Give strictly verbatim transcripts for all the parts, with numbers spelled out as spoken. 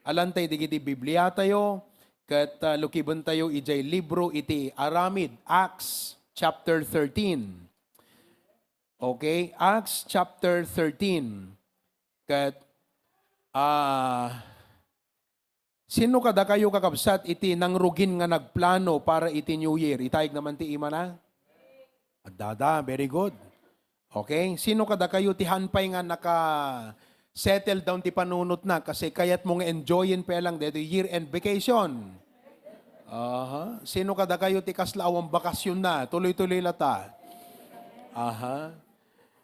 Alantay dagiti Bibliatayo, ket, ah, lukibentayo idiay libro iti Aramid, Acts chapter thirteen. Okay? Acts chapter thirteen. Ket, ah, sino kadakayo, kakabsat, iti nangrugin nga nagplano para iti New Year? Itayeg naman ti imana. Addada, very good. Okay? Sino kadakayo ti hanpay nga naka-settle down ti panunotna kasi kayatmo nga enjoyen pay lang daytoy year-end vacation? Aha. Sino kadakayo ti kasla awan bakasyon na? Tuloy-tuloy lata. Aha.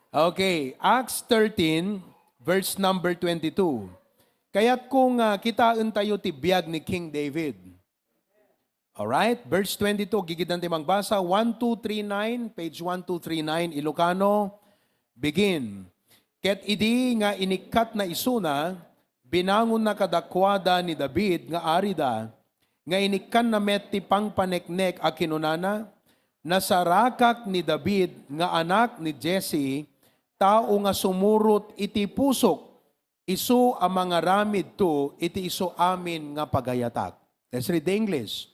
Okay, Acts thirteen, verse number twenty-two. Kayatko nga kitaentayo ti biag ni King David. Alright? Verse twenty-two, gigidan ti mangbasa, one two three nine, page one two three nine, Ilocano, begin. Ket idi nga inikkatna isuna, binangonna kadakuada ni David nga arida, nga inikkanna met ti pangpaneknek a kinunana, "Nasarakak ni David nga anak ni Jesse, tao nga sumurot iti pusok, isu a mangaramidto iti isu amin nga pagayatak." Let's read the English.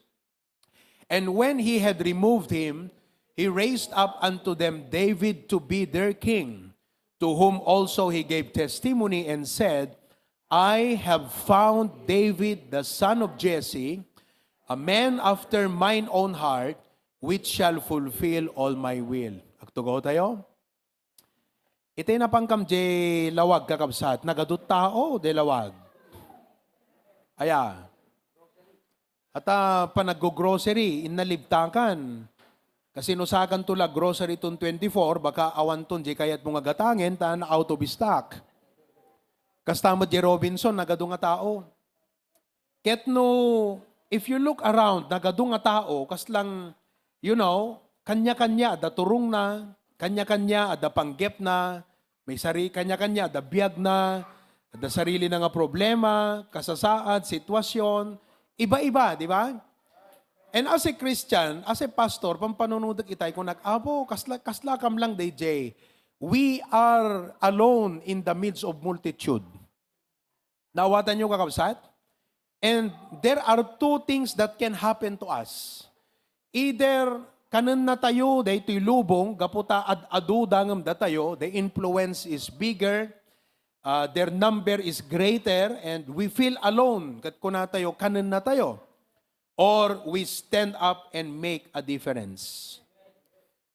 "And when he had removed him, he raised up unto them David to be their king, to whom also he gave testimony and said, 'I have found David the son of Jesse, a man after mine own heart, which shall fulfill all my will.'" Agtugaw tayo. Itay napankam di lawag, kakabsat, nagadu tao di lawag. Aya. Ata panaggo-grocery, innalibtakan. Kasi no sakanto la grocery ton twenty-four, baka awanton di kayatmo nga gatangen, ta na out of stock. Kasta met di Robinson, nagadu nga tao. Ket no, if you look around, nagadu nga tao, kaslang, you know, kanya-kanya adda turongna, kanya-kanya adda panggepna, may sari-, kanya-kanya adda biagna, adda sarilina nga problema, kasasaad, sitwasyon, iba-iba, di ba? And as a Christian, as a pastor, pampanunodek itay, kunak, "Apo, kasla, kasla kam lang, D J. We are alone in the midst of multitude." Naawatan niyo, kakabsat? And there are two things that can happen to us. Either kanennatayo daytoy lubong, gapu ta ad-adu da ngem datayo, the influence is bigger, uh, their number is greater, and we feel alone, ket kunatayo, kanennatayo. Or we stand up and make a difference.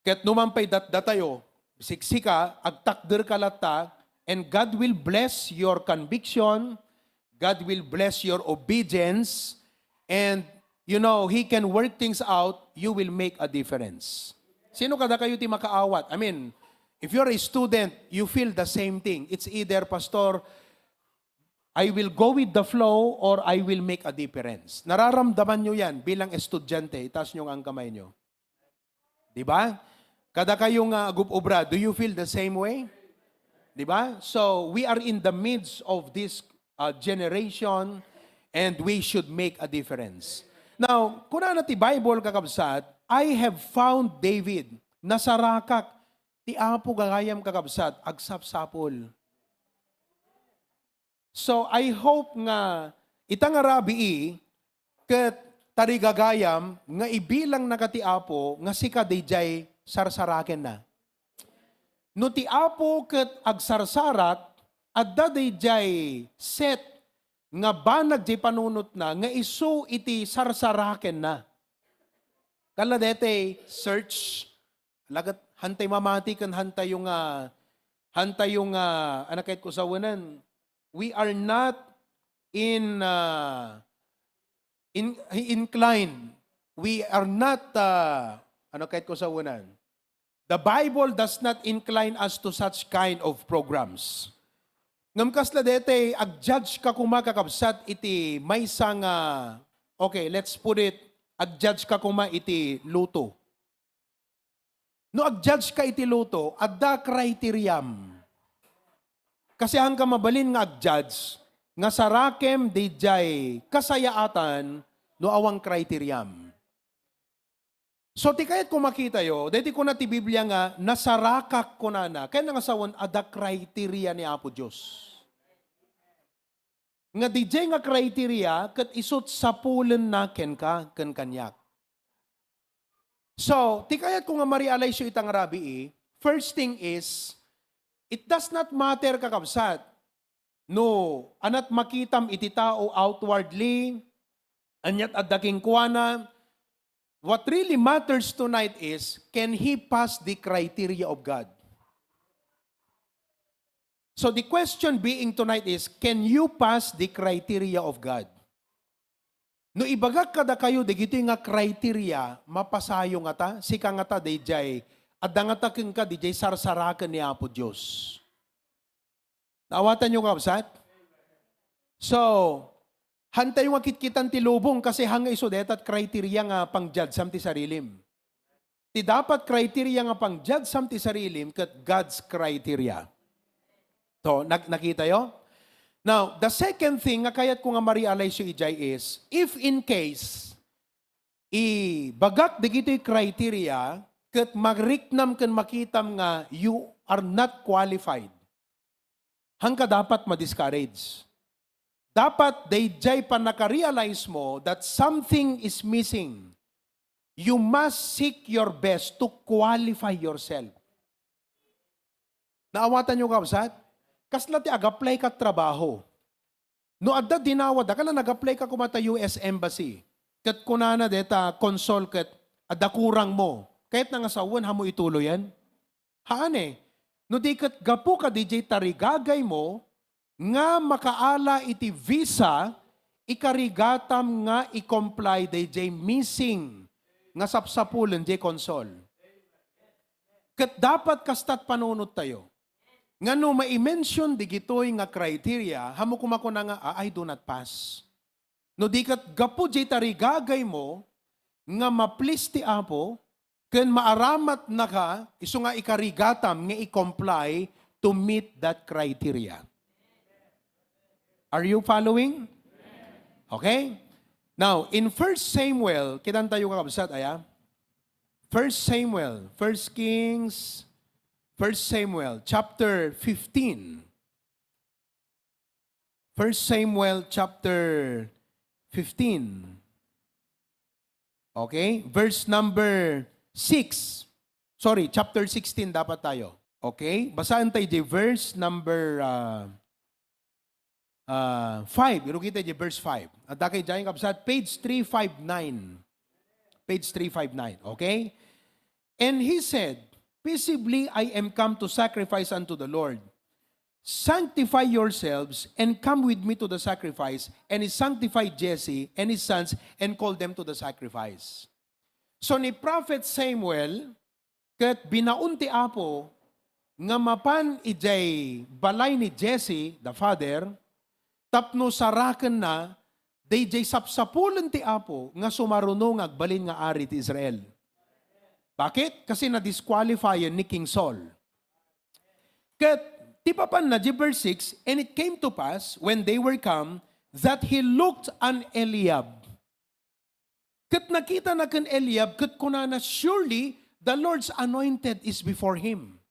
Ket numan pay datdatayo, siksika, agtakderka latta, and God will bless your conviction, God will bless your obedience, and, you know, He can work things out, you will make a difference. Sino kadakayo ti makaawat? I mean, if you're a student, you feel the same thing. It's either, "Pastor, I will go with the flow or I will make a difference." Nararamdaman nyo yan bilang estudyante. Itaas nyo nga ang kamay nyo. Di ba? Kada kayo nga agub-obra, do you feel the same way? Di ba? So, we are in the midst of this, uh, generation and we should make a difference. Now, kunana ti Bible, kakabsat, "I have found David." Nasarakak. Ti Apo, gagayam, kakabsat, agsapsapul. So, I hope nga ita nga rabii ket tarigagayam nga ibilangna ka ti Apo nga sika daydiay sarsarakenna. No ti Apo ket agsarsarak, adda daydiay set nga banag diay panunotna nga isu iti sarsarakenna. Kalla daytoy, search, laget hantay mamati ken hantayo nga, hantayo nga, ano kayat ko sawenan, we are not in, ah, in, inclined. We are not, ah, ano kayat ko sawenan? The Bible does not incline us to such kind of programs. Ngem kasla daytoy, ag-judge ka koma, kakabsat, iti maysa nga, okay, let's put it, ag-judge ka koma iti lotto. No ag-judge ka iti lotto, adda criteriam. Kasi haanka mabalin nga ag-judge nga sarakem daydiay kasayaatan no awan criteriam. So, ti kayat ko makitayo, daytoy kuna ti Biblia nga, "Nasarakak," kunana. Kayatna nga sawen, adda criteria ni Apo Dios. nga didiay nga criteria ket isut' sapulenna kenka, ken kaniak. So, ti kayatko nga ma-realize-yo ita nga rabii, first thing is, it does not matter, kakabsat, no ania't makitam iti tao outwardly, ania't adda kenkuana. What really matters tonight is, can he pass the criteria of God? So the question being tonight is, can you pass the criteria of God? No ibagak kadakayo dagitoy nga criteria, mapasayo ngata, sika ngata daydiay, adda ngata kenka daydiay sarsaraken ni Apo Dios. Naawatanyo, kabsat? So, hantayo nga kitkitan ti lubong kasi hanga isu dayta criteria nga pang-judge-am ti sarilim. Ti dapat criteria nga pang-judge-am ti sarilim ket God's criteria. To, nak-, nakitayo? Now, the second thing nga kayatko nga ma-realize-yo idiay is, if in case, ibagak dagitoy criteria, ket mariknam ken makitam nga you are not qualified, haanka dapat ma-discourage. Dapat daydiay pannaka-realize mo that something is missing. You must seek your best to qualify yourself. Naawatanyo, kabsat? Kasla ti ag-apply ka trabaho. No adda dinawat, dakana nag-apply ka koma ta U S Embassy. Ket kunana dayta consul ket, "Adda kurangmo." Kayatna nga sawen, haanmo ituloyen? Haan eh. No di ket gapu kadidiay tarigagaymo nga makaala iti visa, ikarigatam nga i-comply daydiay missing nga sapsapulen diay consul. Ket dapat kasta't panunottayo. Nga no mai-mention digitoy nga criteria, haanmo koma kuna nga, "Ah, I do not pass." No di ket gapu diay tarigagaymo nga ma-please ti Apo, ken maaramatnaka, isu nga ikarigatam nga i-comply to meet that criteria. Are you following? Okay? Now, in First Samuel, kitantayo, kakabsat, aya? First Samuel, First Kings, First Samuel, chapter fifteen. First Samuel chapter fifteen. Okay? Verse number six. Sorry, chapter sixteen dapat tayo. Okay? Basaen tayo di verse number, ah, ah, five. Irugita di verse five. Adda kay diay, kabsat, page three five nine. Page three five nine. Okay? And he said, "Peaceably I am come to sacrifice unto the Lord. Sanctify yourselves and come with me to the sacrifice." And he sanctified Jesse and his sons and called them to the sacrifice. So ni Prophet Samuel, ket binaon ti Apo nga mapan idiay balay ni Jesse, the father, tapno sarakenna daydiay sapsapulen ti Apo nga sumaruno nga agbalin nga ari ti Israel. Bakit? Kasi na-disqualifyen ni King Saul. Ket ti papanna, di verse six, "And it came to pass, when they were come, that he looked on Eliab." Ket nakitana ken Eliab, ket kunana, "Surely the Lord's anointed is before him."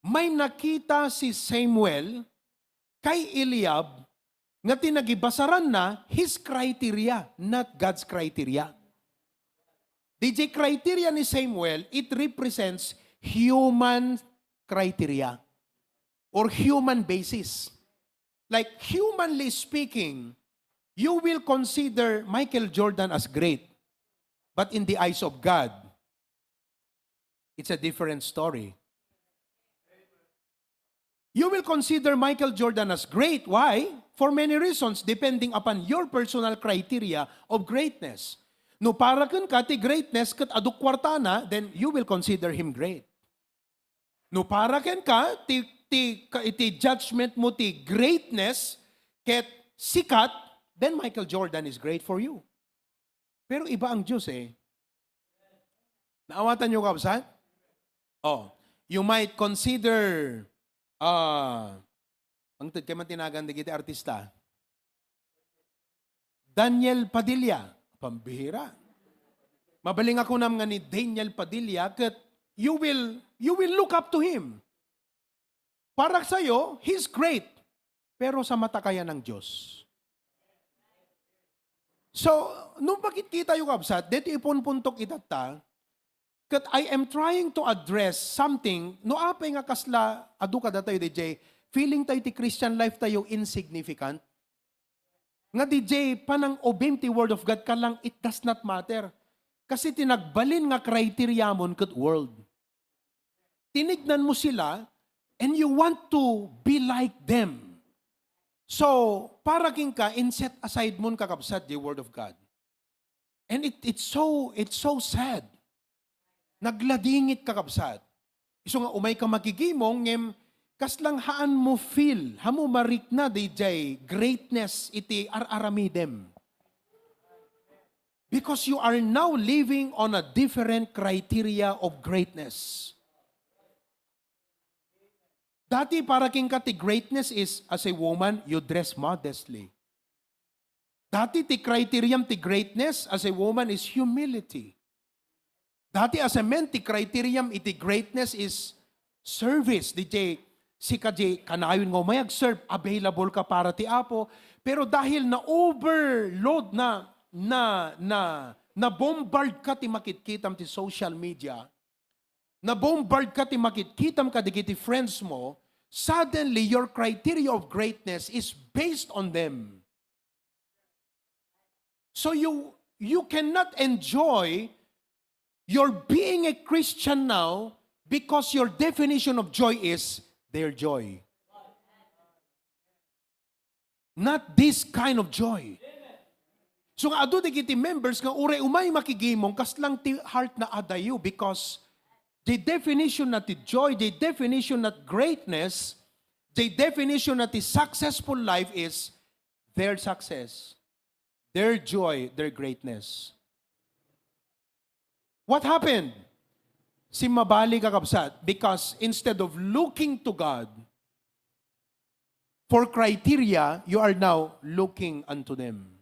May nakita si Samuel kay Eliab nga ti nagibasaranna, his criteria, not God's criteria. Didiay criteria ni Samuel, it represents human criteria or human basis. Like, humanly speaking, you will consider Michael Jordan as great. But in the eyes of God, it's a different story. You will consider Michael Jordan as great. Why? For many reasons, depending upon your personal criteria of greatness. No para kenka ti greatness ket adu kuartana, then you will consider him great. No para kenka ti, ti, ka-, iti judgment mo ti greatness ket sikat, then Michael Jordan is great for you. Pero iba ang Diyos eh. Naawatanyo, kabsat? Oh, you might consider, ah, ang ted kay man tinagan dagiti artista. Daniel Padilla, pambihira. Mabalinga kunam nga ni Daniel Padilla, ket you will, you will look up to him. Para sa'yo, he's great. Pero sa mata kaya ng Diyos? So, nung makitkitayo, kabsat, dito ipunpuntok itatta, ket I am trying to address something, no apay nga kasla, adu kadatayo, D J, feeling tayo ti Christian life tayo insignificant. Nga D J, panang-obim ti Word of God ka lang, it does not matter. Kasi ti nagbalin nga criteria mon ket world. Tinignan mo sila, and you want to be like them. So, para king ka, in set aside mon kakabsat, the Word of God. And it, it's so, it's so sad. Nagladingit kakabsat. Isu nga umay ka makigimong, ngem kaslang haan mo feel, haan mo marikna, D J, greatness iti ar-aramidem. Because you are now living on a different criteria of greatness. Dati para king ka ti greatness is, as a woman, you dress modestly. Dati ti criterium ti greatness as a woman is humility. Dati as a man, ti criterium iti greatness is service. D J, sika di kanayon nga umay ag-serve, available ka para ti Apo. Pero dahil na-overload na, na, na, na-bombard ka ti makitkitam ti social media, na-bombard ka ti makitkitam kadagiti friends mo, suddenly your criteria of greatness is based on them. So you, you cannot enjoy your being a Christian now because your definition of joy is their joy. Not this kind of joy. So nga adu dagiti members nga uray umay makigimong, kaslang ti heart na adayo because the definition na ti joy, the definition na greatness, the definition na ti successful life is their success, their joy, their greatness. What happened? Simmabali, kakabsat, because instead of looking to God for criteria, you are now looking unto them.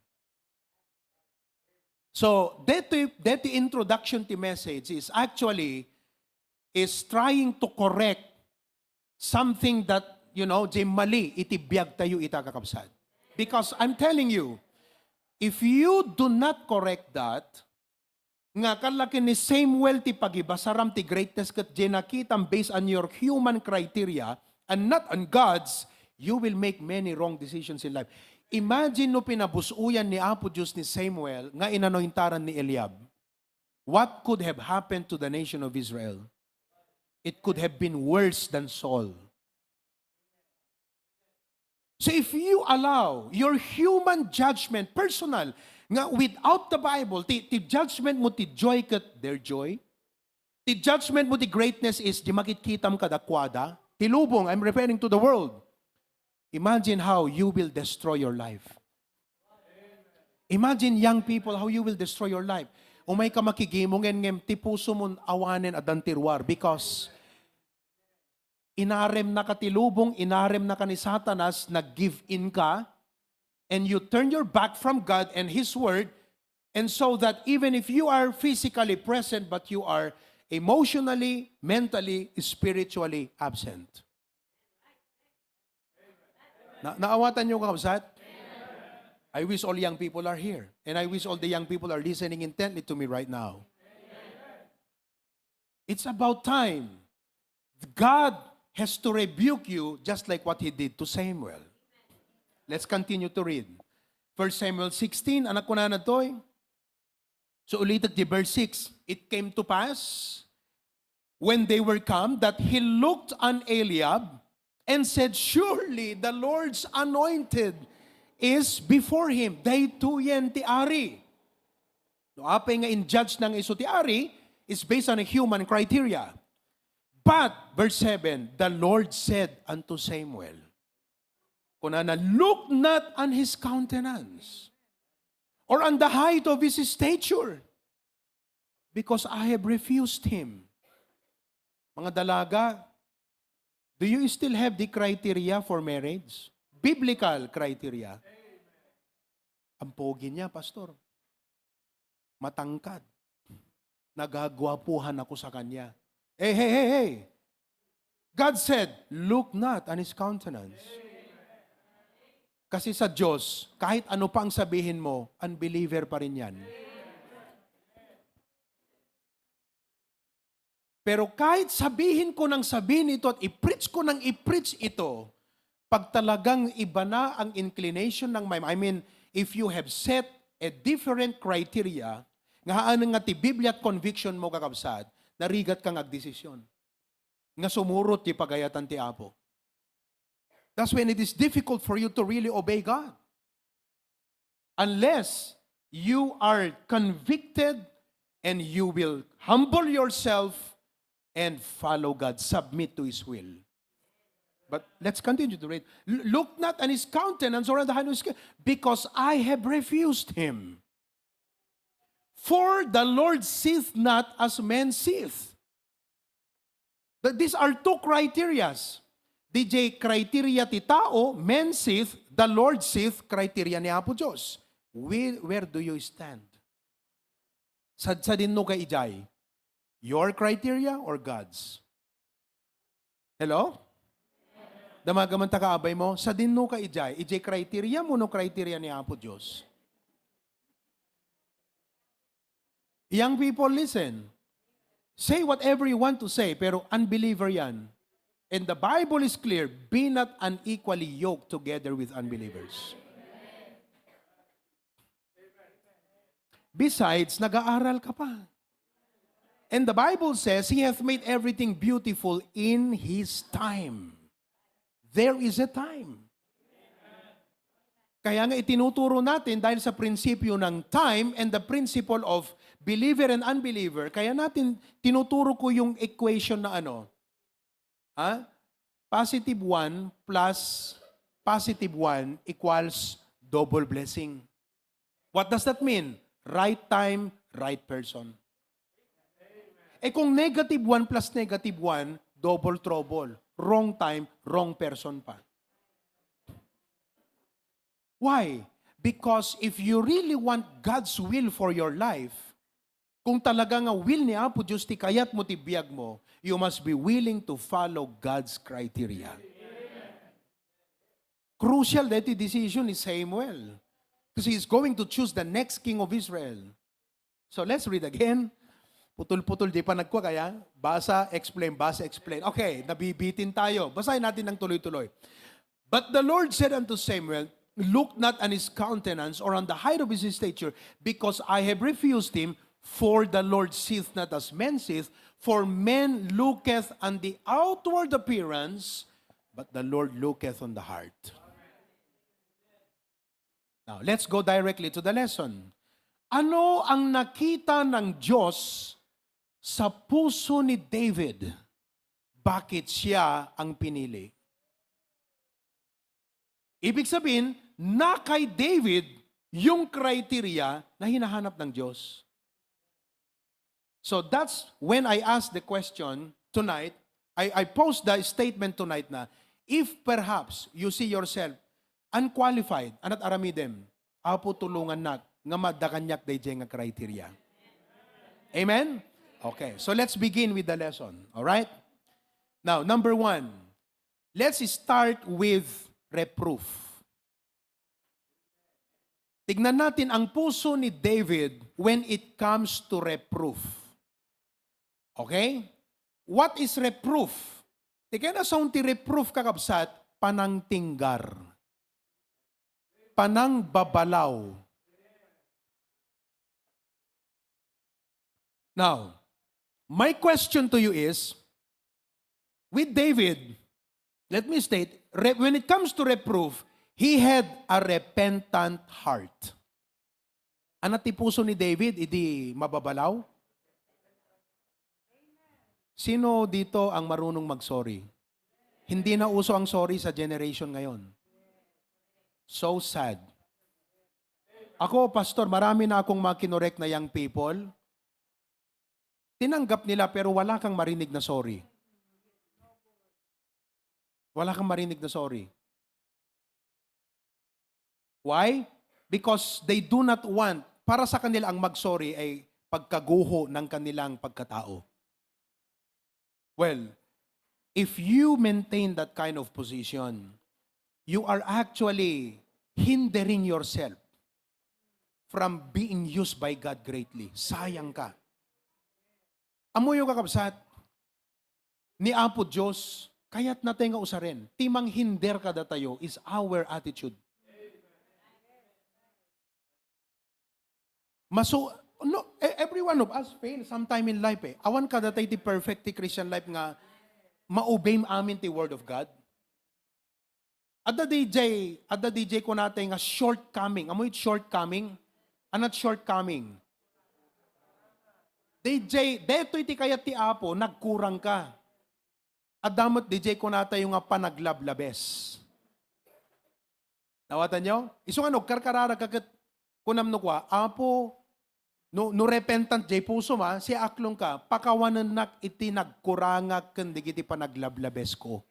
So, deti, deti introduction ti message is actually is trying to correct something that, you know, di mali iti biag tayo ita, kakabsat. Because I'm telling you, if you do not correct that, nga kallaki ni Samuel ti pagibasaram ti greatness ket di nakitam based on your human criteria and not on God's, you will make many wrong decisions in life. Imagine no pinabus-uyan ni Apo Dios ni Samuel nga inanointaran ni Eliab. What could have happened to the nation of Israel? It could have been worse than Saul. So if you allow your human judgment, personal, nga without the Bible, ti, ti judgment mo ti joy ket their joy, ti judgment mo ti greatness is di makitkitam kadakuada, ti lubong, I'm referring to the world. Imagine how you will destroy your life. Imagine, young people, how you will destroy your life. Umay ka makigimong ngem ti puso mon awanen a dantiruar because inarem na ka ti lubong, inarem na ka ni Satanas, nag-give in ka, and you turn your back from God and His Word, and so that even if you are physically present, but you are emotionally, mentally, spiritually absent. Na, naawatan niyo, kakabsat? I wish all young people are here. And I wish all the young people are listening intently to me right now. It's about time. God has to rebuke you just like what He did to Samuel. Let's continue to read. First Samuel sixteen, anak ko na natoy. So ulitek di verse six, it came to pass when they were come that he looked on Eliab and said, "Surely the Lord's anointed is before him." Daytoyen ti ari. No, apay nga in-judge na nga isu ti ari is based on a human criteria. But, verse seven, the Lord said unto Samuel, kunana, "Look not on his countenance or on the height of his stature, because I have refused him." Mga dalaga, do you still have the criteria for marriage? Biblical criteria. Ang pogi niya, pastor. Matangkad. Nagagwapuhan ako sa kanya. Hey, hey, hey, hey. God said, "Look not on his countenance." Kasi sa Diyos, kahit ano pa ang sabihin mo, unbeliever pa rin yan. Pero kahit sabihin ko nang sabihin ito at i-preach ko nang i-preach ito, pag talagang iba na ang inclination ng mind, I mean, if you have set a different criteria, nga haan nga ti Biblia at conviction mo, kakabsat, narigat kang agdesisyon. Nga sumurot ti pagayatan ti Apo. That's when it is difficult for you to really obey God. Unless you are convicted and you will humble yourself and follow God, submit to His will. But let's continue to read. "L-, look not on his countenance or on the height of his skin, because I have refused him. For the Lord seeth not as men seeth." Th-, these are two criterias. D J criteria ti tao, men seeth, the Lord seeth, criteria ni Apo Dios. Where, where do you stand? Sad-, sadinno ka idiay? Your criteria or God's? Hello? Damaga man ta kaabay mo, sadinno ka idiay? Idiay criteria mo no criteria ni Apo Dios? Young people, listen. Say whatever you want to say, pero unbeliever yan. And the Bible is clear, "Be not unequally yoked together with unbelievers." Besides, nag-aaral ka pa. And the Bible says, "He hath made everything beautiful in His time." There is a time. Kaya nga itinuturo natin dahil sa prinsipyo ng time and the principle of believer and unbeliever, kaya natin tinuturo ko yung equation na ano, ha? Positive one plus positive one equals double blessing. What does that mean? Right time, right person. Eh kung negative one plus negative one, double trouble. Wrong time, wrong person pa. Why? Because if you really want God's will for your life, kung talaga nga will ni Apo Dios ti kayat mo ti biag mo, you must be willing to follow God's criteria. Crucial daytoy decision ni Samuel. Kasi he's going to choose the next king of Israel. So let's read again. Putol-putol, di pa nagkua kaya? Basa, explain, basa, explain. Okay, nabibitin tayo. Basahin natin ng tuloy-tuloy. "But the Lord said unto Samuel, Look not on his countenance or on the height of his stature, because I have refused him. For the Lord seeth not as men seeth, for men looketh on the outward appearance, but the Lord looketh on the heart." Now, let's go directly to the lesson. Ano ang nakita ng Diyos sa puso ni David? Bakit siya ang pinili? Ibig sabihin, na kay David yung criteria na hinahanap ng Diyos. So that's when I ask the question tonight, I, I pose the statement tonight na, if perhaps you see yourself unqualified, ana't aramidem? Apo, tulungannak nga madda kaniak daydiay nga criteria. Amen? Okay, so let's begin with the lesson. All right? Now, number one, let's start with reproof. Tignan natin ang puso ni David when it comes to reproof. Okay? What is reproof? Ti kayatna saon ti reproof, kakabsat, panangtinggar. Panangbabalaw. Now, my question to you is, with David, let me state, re-, when it comes to reproof, he had a repentant heart. Ania ti puso ni David idi mababalaw? Sino dito ang marunong mag-sorry? Hindi na uso ang sorry sa generation ngayon. So sad. Ako, pastor, marami na akong mga kinorek na young people. Tinanggap nila pero wala kang marinig na sorry. Wala kang marinig na sorry. Why? Because they do not want, para sa kanila ang mag-sorry ay pagkaguho ng kanilang pagkatao. Well, if you maintain that kind of position, you are actually hindering yourself from being used by God greatly. Sayang ka. Ammoyo, kakabsat, ni Apo Dios, kayatna tayo nga usaren. Ti manghinder kadatayo is our attitude. Masu-, no, e-, every one of us fail sometime in life eh. Awan kadatayo ti perfect ti Christian life nga ma-obey amin ti Word of God. Adda D J, adda D J kunatay nga shortcoming. Ammo it shortcoming? Anat shortcoming? D J, detoy ti kayat ti Apo, nagkurang ka. Adda met D J kunatayo nga panaglablabes. Nawatanyo? Isu nga no, karkararag ka ket kunam no kua, Apo, no, no repentant jay pusom, si aklong ka, pakawanennak iti nagkurangak ken dagiti panaglablabesko.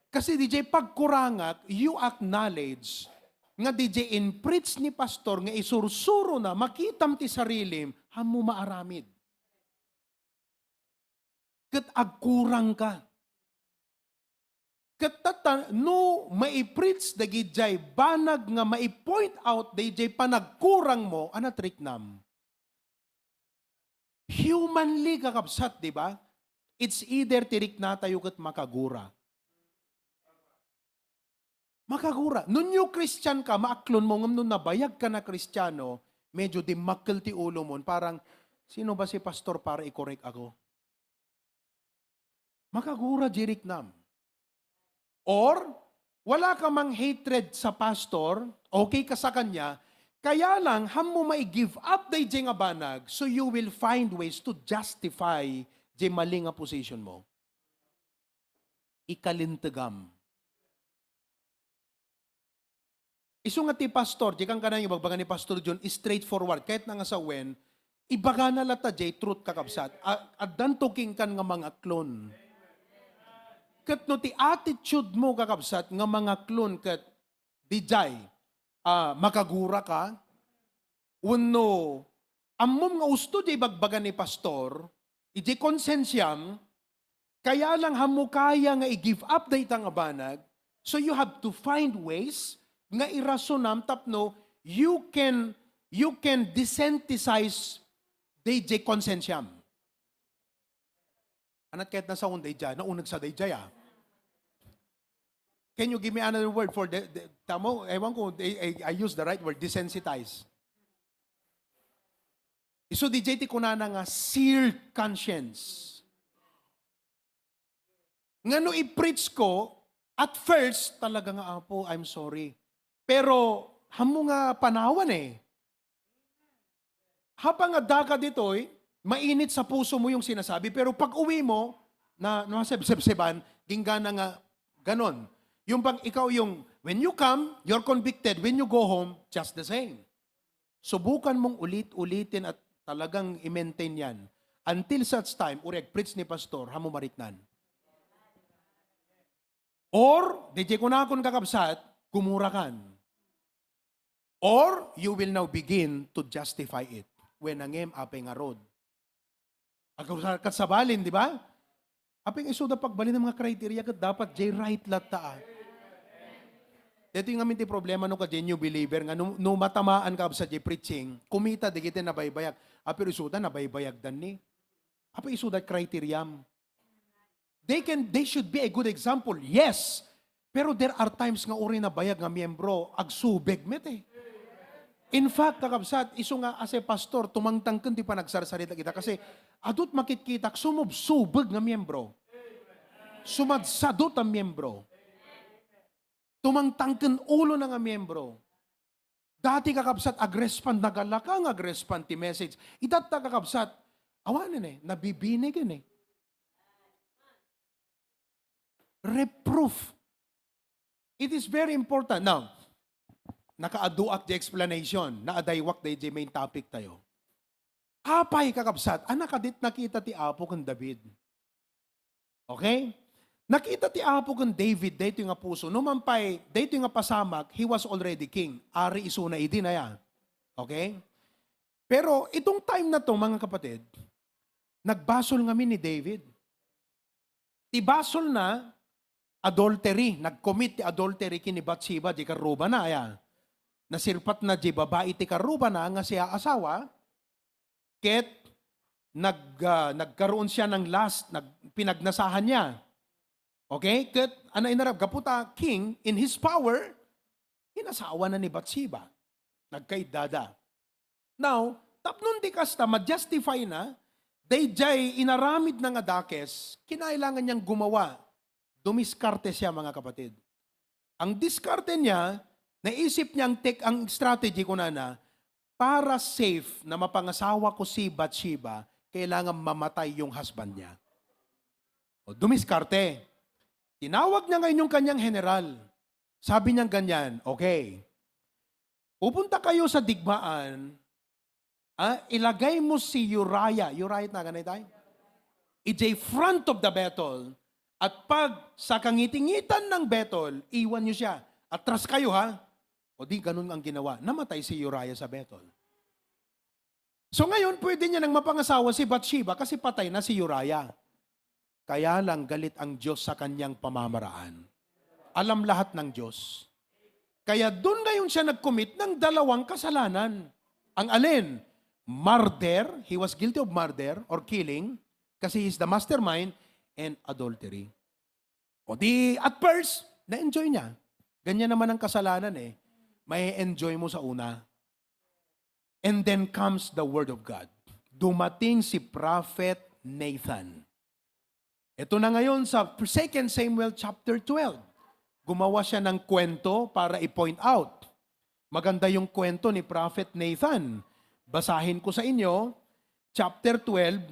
Kasi D J pagkurangak, you acknowledge nga D J in preach ni pastor nga isursuro na, makitam ti sarilim, hammo maaramid. Ket agkurang ka. Ket tatta, no maipreach dagijay banag nga mai-point out dayjay panagkurang mo, anat riknam? Humanly, kakabsat, di ba? It's either ti riknatayo ket makagura. Makagura. No new Christian ka, maaklon mo, ngem no nabayag ka na Kristiano, medyo dimmakkel ti ulo mo. Parang, "Sino ba si pastor para i-correct ako?" Makagura, jiriknam. Or, wala ka mang hatred sa pastor, okay ka sa kanya, kaya lang, hammo mai-give up dayjay nga banag, so you will find ways to justify jay mali nga position mo. Ikalintegam. Isu nga ti pastor, di kan kanang ibagbaga ni Pastor John, straightforward, kahit na nga sawen, ibagana latta jay truth, kakabsat. A-, addan to king kan nga mangaklon. Ket no ti attitude mo, kakabsat, nga mangaklon ket dijay, ah, makagura ka, wenno ammom nga usto di ibagbaga ni pastor, iti konsensiam, kaya lang hammo kaya nga i-give up dayta nga banag, so you have to find ways nga irasonam tapno you can, you can desensitize dayjay konsensiam. Anat ket nasaon dayjay, nauneg sa dayjay, ah. Can you give me another word for the, the, tamo, ewan ko, I, I, I use the right word, desensitize. Isu dayjay ti kunana nga seared conscience. Nga no i-preach ko, at first, talaga nga, "Apo, I'm sorry." Pero, hammo nga panawan eh. Habang adda ka ditoy, mainit sa puso mo yung sinasabi, pero pag uwi mo, na, nasebsebseban, ginggana nga ganon. Yung pag ikaw yung, when you come, you're convicted. When you go home, just the same. Subukan mong ulit-ulitin at talagang i-maintain yan. Until such time, uri ag-preach ni pastor, hammo mariknan. Or, dayjay kunakon kakabsat, gumurakan. Or, you will now begin to justify it. Wen, ngem, apay ngarud. Agkasabalin, di ba? Apay nga isuda pagbalin ng mga criteria ket dapat jay right latta, ah. Daytoy ngamin ti problema no, kadi new believer nga no, no matamaan ka sa jay preaching, kumita dagiti nabaybayag. Apay isuda nabaybayagdan ni. Apay isuda criteriam. They can, they should be a good example, yes. Pero there are times nga uri nabayag nga miyembro, agsubeg met eh. In fact, kakabsat, isu nga as a pastor, tumangtang ken ti panagsarsarita kita kasi adut makitkitak sumubsubeg nga miyembro. Sumadsadot a miyembro. Tumangtang ken ulo na nga miyembro. Dati, kakabsat, agrespond, nagalaka nga agrespond ti message. Itatta, kakabsat, awanen eh, nabibinegen eh. Reproof. It is very important. Now, nakaadduak di explanation, naadaywak di, di main topic tayo. Apay, kakabsat, anak kadit nakita ti Apo ken David. Okay? Nakita ti Apo ken David daytoy nga puso. No man pay, daytoy nga pasamak, he was already king. Ari isuna idi na ya. Okay? Pero itong time na to, mga kapatid, nagbasol ngamin ni David. Ti basol na, adultery, nag-commit ti adultery ken ni Bathsheba, di karrubana, aya. Nasirpatna di babai ti karrubana nga siya asawa, ket nag-, ah, nagkaroon siya ng lust, nag-, pinagnasahan niya. Okay? Ket, ano inarap? Gapu ta king, in his power, inasawa na ni Bathsheba. Nagkaiddada. Now, tapno di kasta, ma-justify na, dayjay inaramid na nga dakes, kinailangan niyang gumawa. Dumiskarte siya, mga kapatid. Ang diskarte niya, naisip niya ang tek-, ang strategy, kunana, "Para safe na mapangasawa ko si Bathsheba, kailangan mamatay yung husband niya." O, dumiskarte. Tinawag niya ngayon yung kanyang general. Sabi niya ganyan, "Okay, pupunta kayo sa digmaan, ah, ilagay mo si Uriah." Uriah na, ganay tayo? "Ijay front of the battle, at pag sa kangitingitan ng battle, iwan niyo siya. Atras kayo, ha?" O di, ganun ang ginawa. Namatay si Uriah sa battle. So ngayon, pwede niya nang mapangasawa si Bathsheba kasi patay na si Uriah. Kaya lang galit ang Diyos sa kanyang pamamaraan. Alam lahat ng Diyos. Kaya doon ngayon siya nag-commit ng dalawang kasalanan. Ang alin? Murder, he was guilty of murder or killing, kasi he's the mastermind, and adultery. O di, at first, na-enjoy niya. Ganyan naman ang kasalanan eh. May enjoy mo sa una. And then comes the word of God. Dumating si Prophet Nathan. Ito na ngayon sa Second Samuel chapter twelve. Gumawa siya ng kwento para i-point out. Maganda yung kwento ni Prophet Nathan. Basahin ko sa inyo, chapter twelve,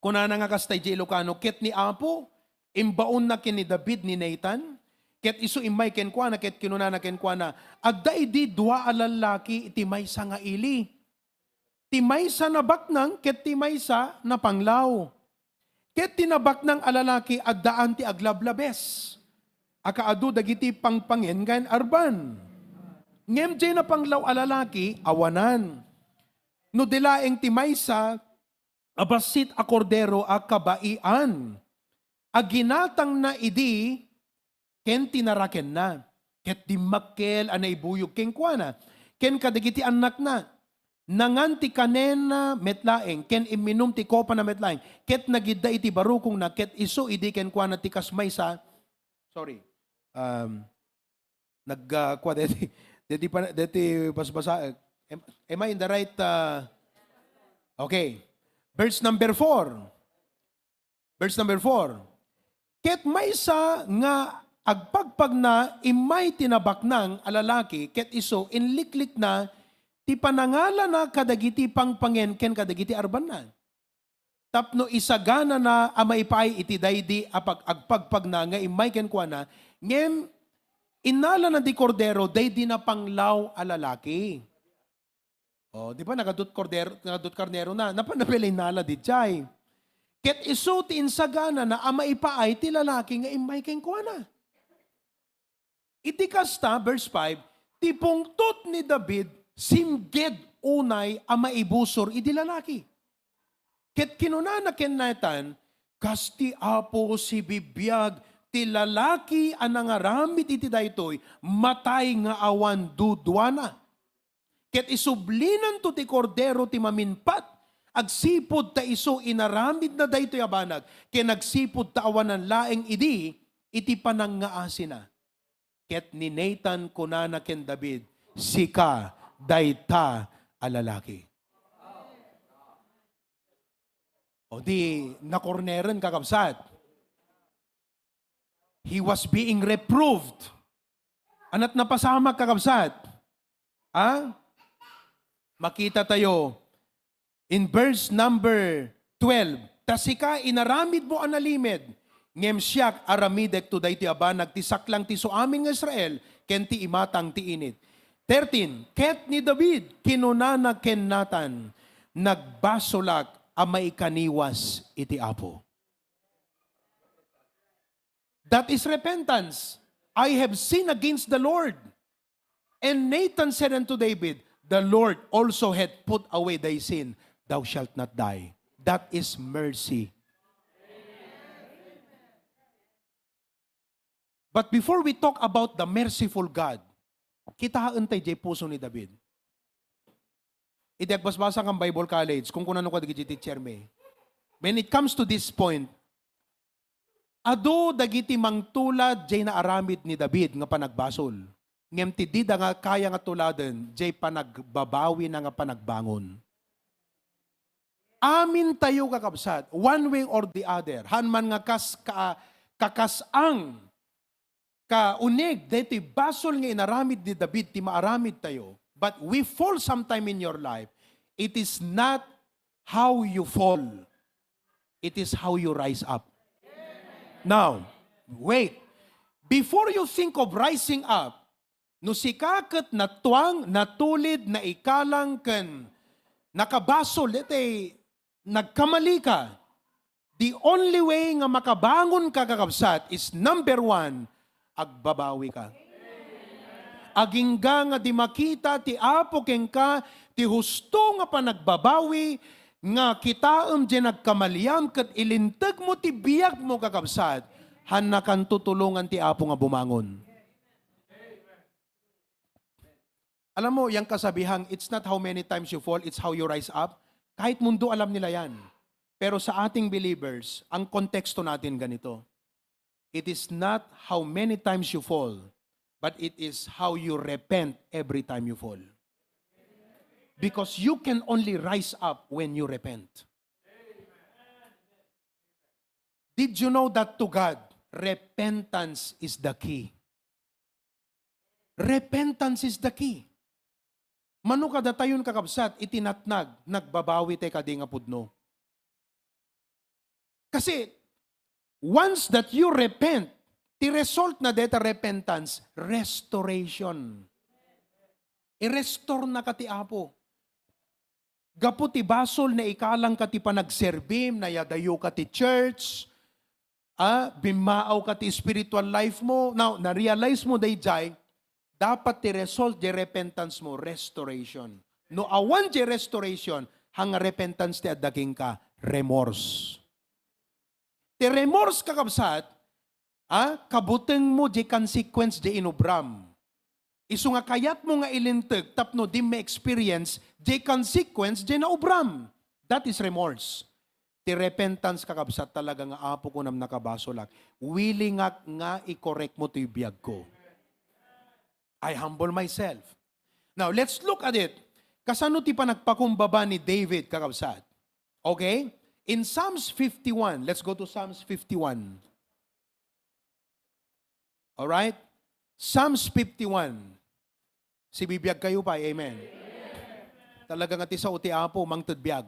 kunana nga kasta idiay Ilocano, "Ket ni Apo, imbaonna ken ni David ni Nathan, ket isu immay kenkuana, ket kinunana kenkuana, 'Adda idi dua a lallaki iti maysa nga ili. Ti maysa nabaknang, ket ti maysa napanglaw. Ket ti nabaknang a lalaki, addaan ti aglablabes a kaadu dagiti pangpangen nga in-arban. Ngem diay napanglaw a lalaki, awanan. No di laeng ti maysa a bassit a kordero a kabaian a ginatangna idi ken tinarakenna, ket dimmakkel a naibuyog kenkuana ken kadagiti annakna. Nangan ti kanenna met laeng ken imminum ti kopana met laeng, ket nagidda iti barukongna, ket isu idi kenkuana ti kas maysa,'" Sorry. Um, nag, ah, kua deti, deti pa, deti basbasa, am, am I in the right, ah, okay. Verse number four. Verse number four. "Ket maysa nga agpagpagna immay ti nabaknang a lalaki, ket isu inliklikna ti panangalana kadagiti pangpangen ken kadagiti arbanna. Tapno isaganana a maipaay iti daydi a pag-, agpagpagna nga immay kenkuana, ngem innalana di kordero daydi napanglaw a lalaki." Oh, di ba, nagadut kordero, nagadut karnero na, napan na pala innala diay. "Ket isu ti insaganana a maipaay ti lalaki nga immay kenkuana." Iti kasta, verse five, ti pungtot ni David, simged unay a maibusor idi lalaki. Ket kinunana ken Nathan, "Kas ti Apo sibibiag, ti lalaki a nangaramid iti daytoy, matay nga awan duduana. Ket isublinanto ti kordero ti maminpat, agsipud ta isu inaramidna daytoy a banag, ken agsipud ta awanan laeng idi iti panangngaasina." Ket ni Nathan kunana ken David, "Sika dayta a lalaki." O di, nakorneren, kakabsat. He was being reproved. Ania't napasamak, kakabsat? Ha? Makita tayo in verse number twelve, "Ta sika, inaramidmo a nalimed, ngem siak, aramidek to daytoy a banag ti saklang ti suamin nga Israel ken ti imatang ti init." Thirteen, "Ket ni David kinunana ken Natan, 'Nagbasolak a maikaniwas iti Apo.'" That is repentance. "I have sinned against the Lord." And Nathan said unto David, "The Lord also hath put away thy sin. Thou shalt not die." That is mercy. But before we talk about the merciful God, kitaen tay jay puso ni David. Idi agbasbasa kan Bible College, kunkunano kadagiti teacher mi, when it comes to this point, adu dagiti mangtulad jay naaramid ni David nga panagbasol. Ngem ti dida nga kaya nga tuladen, jay panagbabawina nga panagbangon. Amin tayo, kakabsat, one way or the other, han man nga kas-, ka-, kakasang kauneg daytoy basol nga inaramid ni David ti maaramid tayo, but we fall sometime in your life, it is not how you fall, it is how you rise up. Now, wait. Before you think of rising up, no sika ket natuang, natulid, naikalang, ken nakabasol, daytoy nagkamali ka, the only way nga makabangon ka, kakabsat, is number one, agbabawi ka. Agingga nga di makita ti Apo kenka ti husto nga panagbabawi nga kitaem diay nagkamaliam ket ilinteg mo ti biag mo, kakabsat, han nakan tutulongan ti Apo nga bumangon. Alam mo, yung kasabihan, "It's not how many times you fall, it's how you rise up." Kahit mundo, alam nila yan. Pero sa ating believers, ang konteksto natin ganito. It is not how many times you fall, but it is how you repent every time you fall. Because you can only rise up when you repent. Did you know that to God, repentance is the key? Repentance is the key. Mano kadatayon, kakabsat, iti natnag, nagbabawi tay kadi nga pudno. Kasi, once that you repent, ti result na deta repentance, restoration. I-restore na ka ti Apo. Gapu ti basol, naikalang ka ti panagserbim, nayadayo ka ti church, ah, bimmaaw ka ti spiritual life mo. Now, na-realize mo dayjay, dapat ti result di repentance mo, restoration. No awan di restoration, hang repentance ti adda kenka, remorse. Ti remorse, kakabsat, ah, kabuteng mo di consequence di inubram. Isu nga kayat mo nga ilinteg tapno di ma-experience di consequence di naubram. That is remorse. Ti repentance, kakabsat, talaga nga, "Apo, kunam nakabasolak. Willingak nga i-correct mo toy biag ko." I humble myself. Now, let's look at it. Kasano ti panagpakumbaba ni David, kakabsat? Okay? In Psalms fifty-one, let's go to Psalms fifty-one. All right? Psalms fifty-one. Sibibiag kayo pa, amen. Talaga nga ti sao ti Apo, mangted biag.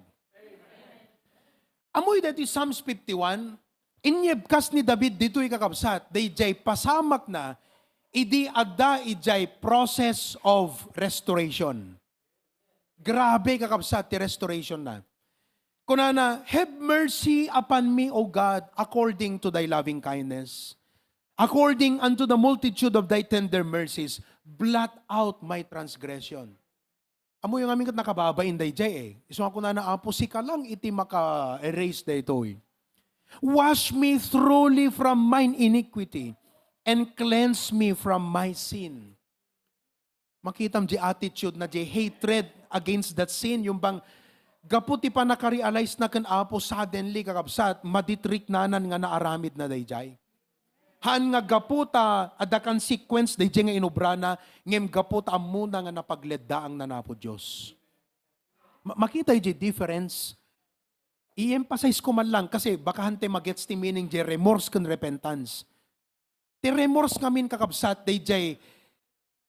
Amoy dati Psalms fifty-one, inyebkas ni David ditoy, kakabsat, dayjay pasamakna, idi adda idiay process of restoration. Grabe, kakabsat, ti restoration na. Kunana, "Have mercy upon me, O God, according to thy loving kindness. According unto the multitude of thy tender mercies, blot out my transgression." Ammoyo ngamin ket nakababain dayjay, eh. Isu nga kunana, "Apo, sika lang iti maka-erase daytoy. Wash me thoroughly from mine iniquity and cleanse me from my sin." Makitam di attitude na di hatred against that sin. Yung bang, gapu ti panakarealize na ken Apo, suddenly, kakabsat, maditriknanan nga naaramid na dayjay. Haan nga gapu ta adda consequence dayjay nga inubrana, ngem gapu ta ammona nga napagleddaangna Apo Dios. Ma-, makita idiay difference? I-emphasize ko man lang kasi baka hantay magets ti meaning di remorse ken repentance. Ti remorse ngamin, kakabsat, dayjay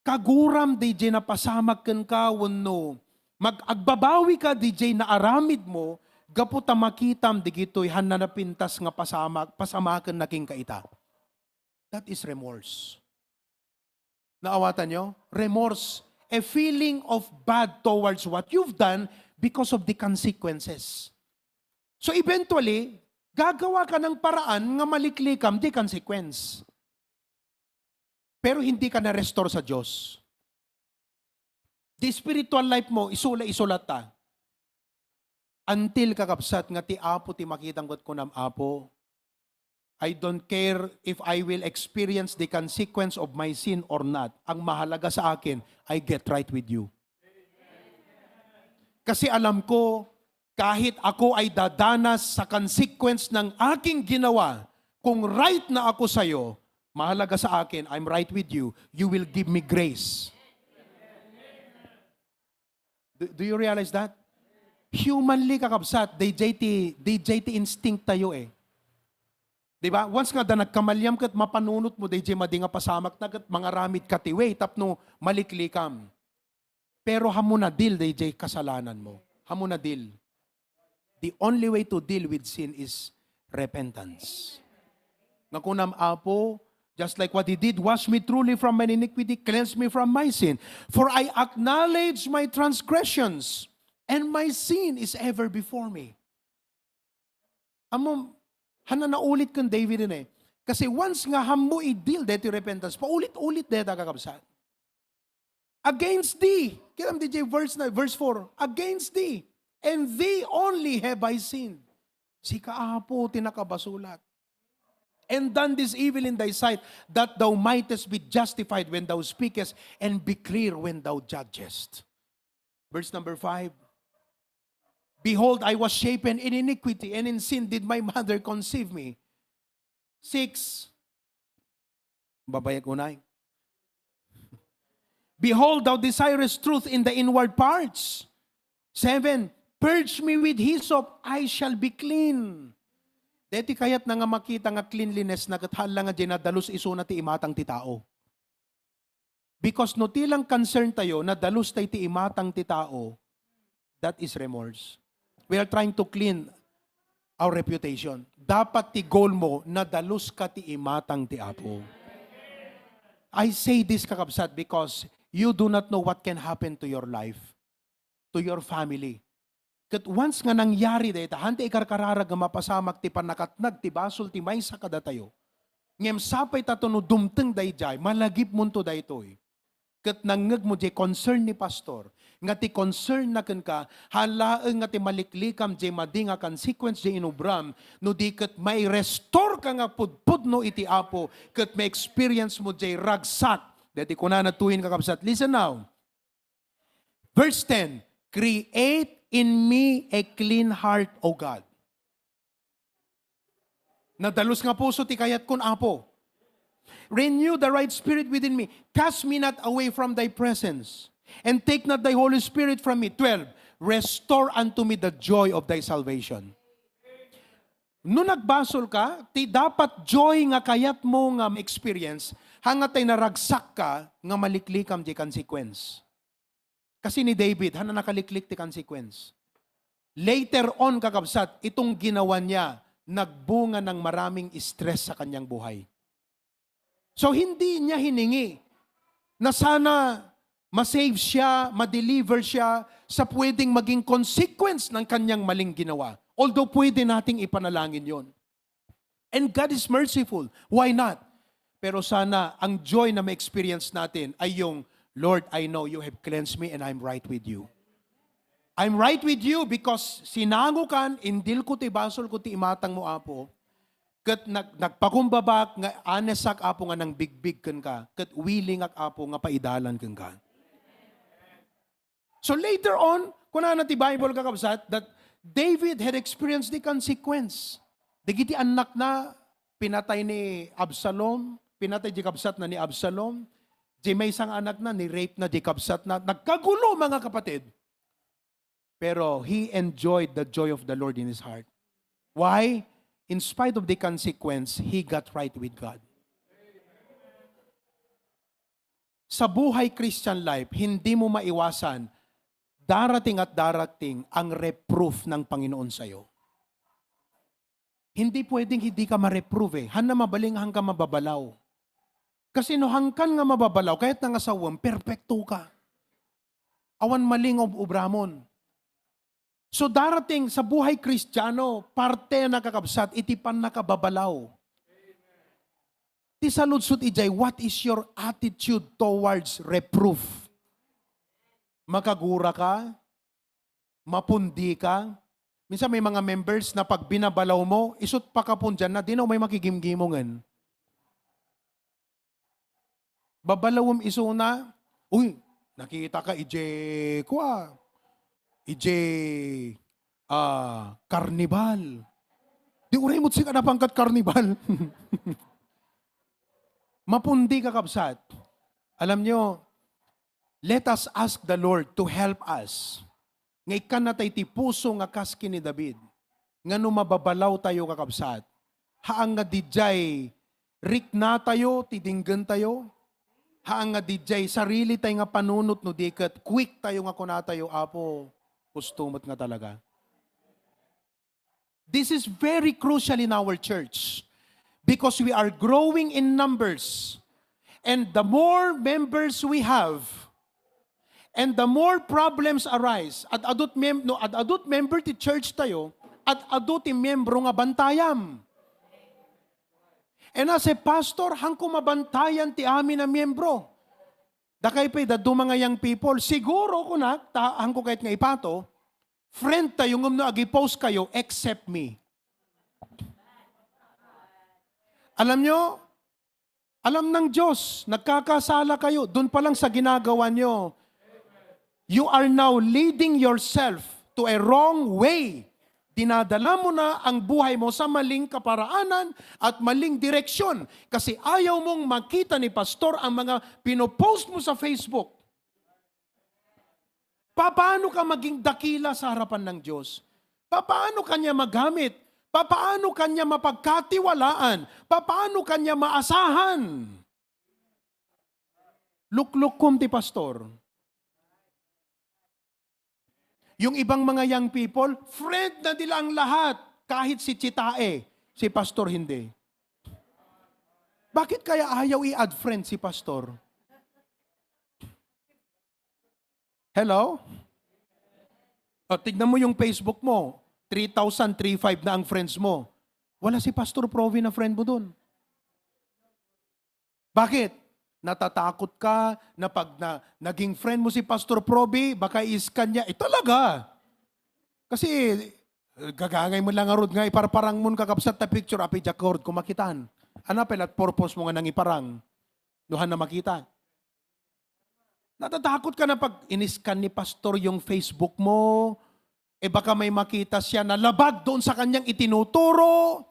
kaguram dayjay napasamak kenka wenno mag-, agbabawi ka dayjay naaramid mo gapu ta makitam digitoy haan a napintas nga pasamak, pasamaken na kenka ita. That is remorse. Naawatan nyo? Remorse. A feeling of bad towards what you've done because of the consequences. So eventually, gagawa ka ng paraan nga maliklikam di consequence. Pero hindi ka na-restore sa Diyos. Di spiritual life mo, isula-isula ta. Until, kakabsat, nga ti Apo ti makitang ket kunam, "Apo, I don't care if I will experience the consequence of my sin or not. Ang mahalaga sa akin, I get right with you. Kasi alam ko, kahit ako ay dadanas sa consequence ng aking ginawa, kung right na ako sa'yo, mahalaga sa akin, I'm right with you, you will give me grace. Do, do you realize that? Humanly, kakabsat, D J T, D J T instinct tayo eh. Di ba? Once nga da nagkamalyam ket mapanunot mo, D J, madi nga pasamak na ket mangaramid ka ti way tapno maliklikam. Pero hamo na deal, D J, kasalanan mo. Hamo na deal. The only way to deal with sin is repentance. Nga kunam, Apo, just like what he did, "Wash me truly from my iniquity, cleanse me from my sin. For I acknowledge my transgressions, and my sin is ever before me." Amo, hana naulit ken David eh. Kasi once nga hamo i-deal deti repentance, paulit-ulit deta, kakabsat. "Against thee." Kitam D J, verse na, verse four. "Against thee, and thee only have I sinned." Sika, Apo, ti nakabasulat. "And done this evil in thy sight, that thou mightest be justified when thou speakest, and be clear when thou judgest." Verse number five. "Behold, I was shapen in iniquity, and in sin did my mother conceive me." Six. Babayak unay. "Behold, thou desirest truth in the inward parts." Seven. "Purge me with hyssop, I shall be clean." Deti kayat na nga makita nga cleanliness na ket hala nga di nadalus isuna ti imatang ti tao. Because no ti lang concern tayo, nadalus tay ti imatang ti tao, that is remorse. We are trying to clean our reputation. Dapat ti goal mo, nadalus ka ti imatang ti Apo. I say this, kakabsat, because you do not know what can happen to your life, to your family. Ket once nga nangyari dayta, hanta ikarkararag nga mapasamak ti pannakatnag ti basol ti maysa kadatayo. Ngem sapay ta no dumteng daydiay, malagipmonto daytoy. Ket nangngegmo diay concern ni pastor, nga ti concern na kenka, haan laeng nga ti maliklikam diay madi nga consequence diay inubram, no di ket mai-restore ka nga pudpudno iti Apo, ket ma-experience mo diay ragsak. Daytoy kunana tuin, kakabsat. Listen now. Verse ten, "Create in me a clean heart, O God." Nadalus nga puso ti kayatkon, Apo. "Renew the right spirit within me. Cast me not away from thy presence, and take not thy Holy Spirit from me." Twelve, "Restore unto me the joy of thy salvation." No nagbasol ka, ti dapat joy nga kayat mo nga ma-experience, hanga tay naragsak ka nga maliklikam ti consequence. Kasi ni David, haan nakaliklik ti consequence. Later on, kakabsat, itong ginawa niya, nagbunga ng maraming stress sa kanyang buhay. So, hindi niya hiningi na sana ma-save siya, ma-deliver siya sa pwedeng maging consequence ng kanyang maling ginawa. Although pwede nating ipanalangin yon. And God is merciful. Why not? Pero sana ang joy na ma-experience natin ay yung, "Lord, I know you have cleansed me and I'm right with you. I'm right with you because sinango kan, indil ko ti basol ko ti imatang mo, Apo. Ket nag-, nagpakumbabak nga honest ak, Apo, nga nangbigbig kenka. Ket willing ak, Apo, nga paidalan kenka." So later on, kunana ti Bible, kakabsat, that David had experienced the consequence. Dagiti annakna, pinatay ni Absalom, pinatay di kabsatna ni Absalom, di maysa nga annakna, ni-rape na di kabsatna, nagkagulo, mga kapatid. Pero he enjoyed the joy of the Lord in his heart. Why? In spite of the consequence, he got right with God. Sa buhay Christian life, hindi mo maiwasan, darating at darating ang reproof ng Panginoon sa'yo. Hindi pwedeng hindi ka ma-reproof eh. Haan na mabaling, haan ka mababalaw. Kasi no haan kan nga mababalaw, kahit nga sawem, perpekto ka. Awan mali nga ub-, ubramon. So, darating sa buhay Kristiyano, parte na, kakabsat, iti pannakababalaw. Ti saludsod idiay, what is your attitude towards reproof? Makagura ka? Mapundi ka? Minsan may mga members na pag binabalaw mo, isut pakapon dyan na, di na may makigimgimongen. Babalawem isuna, "Uy, nakita ka ije, kua, ije, ah, karnibal." Di uray mo sika napangkat karnibal. Mapundi, kakabsat. Alam nyo, let us ask the Lord to help us. Nga ikkanna tay ti puso nga kas ken ni David. Nga no mababalaw tayo, kakabsat, haan nga didiay rikna tayo ti dinggen tayo. Haan nga didiay sarili tay nga panunot no di ket quick tayo nga kuna tayo, "Apo, husto met nga talaga." This is very crucial in our church because we are growing in numbers. And the more members we have, and the more problems arise, ad-adut mem-, no, ad-adut member ti church tayo, ad-adu ti miyembro nga bantayam. And as a pastor, hanko mabantayan ti amin a miyembro. Dakay pay, dadduma nga young people, siguro kunak, ta hanko kayat nga ipato, friend tayo, ngem no agi-post kayo, except me. Alam nyo, alam ng Diyos, nagkakasala kayo, dun pa lang sa ginagawa nyo, you are now leading yourself to a wrong way. Dinadala mo na ang buhay mo sa maling kaparaanan at maling direksyon kasi ayaw mong makita ni pastor ang mga pinopost mo sa Facebook. Papaano ka maging dakila sa harapan ng Diyos? Papaano ka niya magamit? Papaano ka niya mapagkatiwalaan? Papaano ka niya maasahan? Luklukkom ti pastor. Yung ibang mga young people, friend na nila ang lahat. Kahit si Chitae, si pastor hindi. Bakit kaya ayaw i-add friend si pastor? Hello? O, tignan mo yung Facebook mo. Three thousand, three five na ang friends mo. Wala si Pastor Provi na friend mo dun. Bakit? Natatakot ka na pag na, naging friend mo si Pastor Provi, baka i-scan niya. Eh, talaga. Kasi, eh, gagangay mo lang arud nga iparparang mo kakabsat na picture, api diak arud ko makitan. Ano pala purpose mo nga nangiparang? Duhan na makita. Natatakot ka na pag in-scan ni pastor yung Facebook mo, eh baka may makita siya na labag doon sa kanyang itinuturo.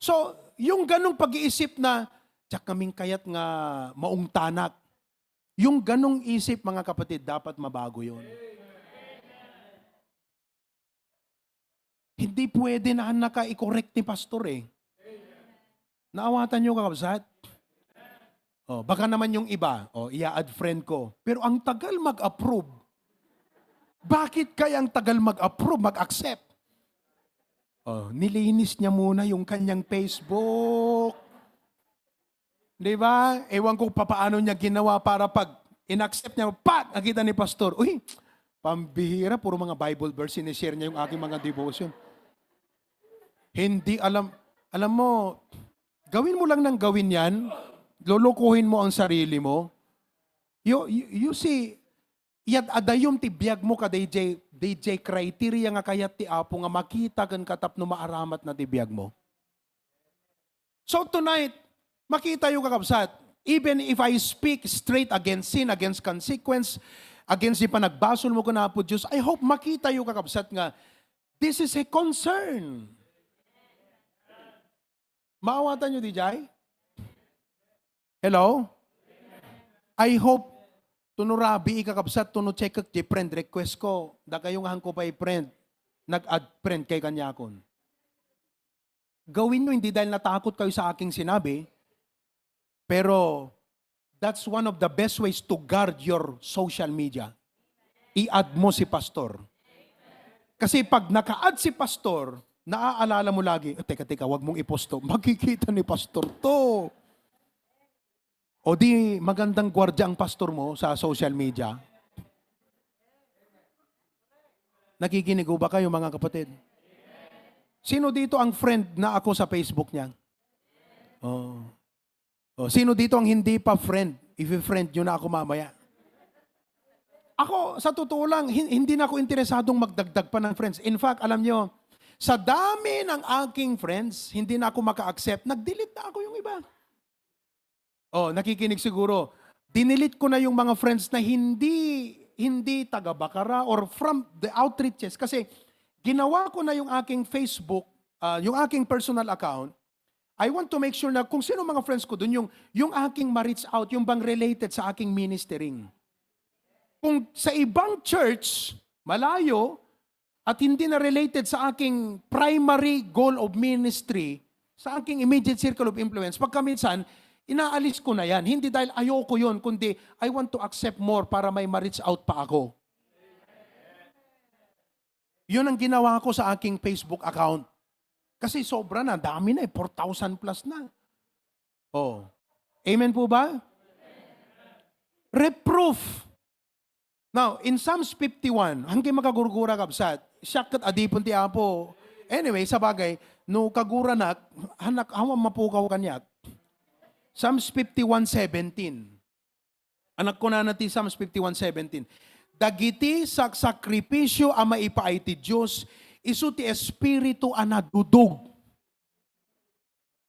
So, yung ganong pag-iisip na, "Diak kaming kayat nga maungtanak." Yung ganong isip, mga kapatid, dapat mabago yun. Hindi pwede na naka-i-correct ni pastor eh. Naawatan nyo, kakabsat? Oh, baka naman yung iba, oh, iya-add friend ko. Pero ang tagal mag-approve. Bakit kaya ang tagal mag-approve, mag-accept? Oh, nilinis niya muna yung kanyang Facebook. Di ba? Ewan ko papaano niya ginawa para pag in-accept niya, pak, nakita ni pastor, "Uy, pambihira, puro mga Bible verse sinishare niya yung aking mga devotion." Hindi alam, alam mo, gawin mo lang ng gawin yan, lolokohin mo ang sarili mo. You, you, you see, iyat adayom ti biag mo ka D J, D J criteria nga kayat ti Apo nga makita ken katapno maaramat na ti biag mo. So tonight, makita yo, kakabsat, even if I speak straight against sin, against consequence, against di panagbasol mo kun Apo Dios, I hope makita yo, kakabsat, nga this is a concern. Maawatan yo, D J? Hello? I hope, tuno rabii, kakabsat, tuno check di friend request ko. Dakayo nga hanko pay friend. Nag-add friend kay kaniakon. Gawin nyo, hindi dahil natakot kayo sa aking sinabi, pero that's one of the best ways to guard your social media. I-add mo si pastor. Kasi pag naka-add si pastor, naaalala mo lagi, "Eh, teka, teka, wag mong i-post to. Makikita ni pastor to." O di, magandang gwardiya ang pastor mo sa social media. Nakikinig ho ba kayo, mga kapatid? Sino dito ang friend na ako sa Facebook niya? Oh. Oh, sino dito ang hindi pa friend? I-friend nyo na ako mamaya. Ako, sa totoo lang, hin-, hindi na ako interesadong magdagdag pa ng friends. In fact, alam nyo, sa dami ng aking friends, hindi na ako maka-accept. Nag-delete na ako yung iba. Oh, nakikinig siguro. Dinelete ko na yung mga friends na hindi, hindi taga Bacara or from the outreaches. Kasi ginawa ko na yung aking Facebook, ah, yung aking personal account. I want to make sure na kung sino mga friends ko dun, yung, yung aking ma-reach out, yung bang related sa aking ministering. Kung sa ibang church, malayo, at hindi na related sa aking primary goal of ministry, sa aking immediate circle of influence, pagkaminsan, inaalis ko na yan. Hindi dahil ayoko yun, kundi I want to accept more para may ma-reach out pa ako. Yun ang ginawa ko sa aking Facebook account. Kasi sobra na, dami na eh, four thousand plus na. Oh. Amen po ba? Reproof. Now, in Psalms fifty-one, hanggang makagurgura, kabsat, siak ket adipon ti Apo. Anyway, sa bagay, no kaguranak, hanak, awan mapukaw kaniak. Psalms fifty-one seventeen. Anak, kunana ti Psalms fifty-one seventeen, "Dagiti saksakripisio a maipaay ti Dios, isu ti espiritu a nadudog."